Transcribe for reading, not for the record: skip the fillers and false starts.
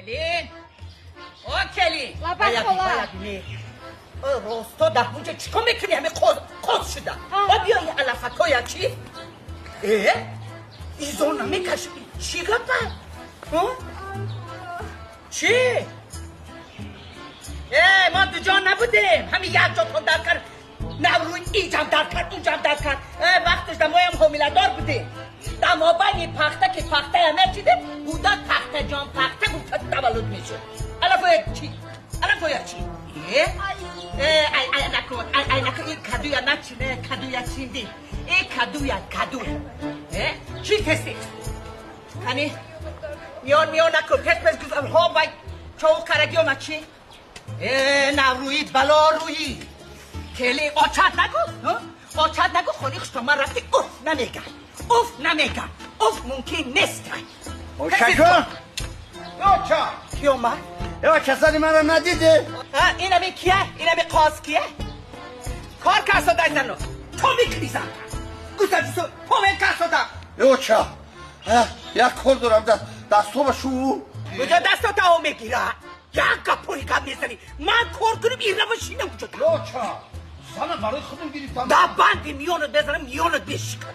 Келин, о келин. Лабай, хола. Росто дар ҳунҷа чӣ кор мекунӣ? Ҳами қоз шуда. О биё, ин алафакоя чӣ? Э? Изо намекашӣ. Чӣ гапа? Чӣ? Э, мо дуҷо набудем. Ҳами як ҷо тон дар кард. Наврӯй инҷам дар кард, унҷам дар кард. Э, вақташ дамоям ҳомиладор будем. Дамобайни пахта ки пахтая мечидем, кӯдак пахтаҷон пахта гуфта таваллуд мешуд. Алафоя чӣ? Алафоя чӣ? Э? Э, ай ай накун, ай ай накун, ин кадуя начине, кадуя чинди. Э, кадуя, каду. Э? Чӣ тести? Кани? Миён миён накун, пеш пеш гуфтам, ҳо вай чоғ караги омад чӣ? Э, наврӯид бало рӯӣ. Келин, очат нагу, очат нагу, хони хуштоман рафти, уф намега. Уф намега. Уф мумкин нест. Очакун. Оча. Ки омад? Э, касали маро надиде? Инами кия? Инами қоз кия? Кор касода зану. То мекунӣ зан. Гусаҷисо, помен касода. Э, оча. Як кор дорам, дастҳоба шу. Куҷо дастото о мегира? Як гапои гап мезанӣ. Ман кор кунам, ирава шинам куҷо? Оча. Зана барои худам гирифтам. Да банди миёнат мезанам, миёнат бешикан.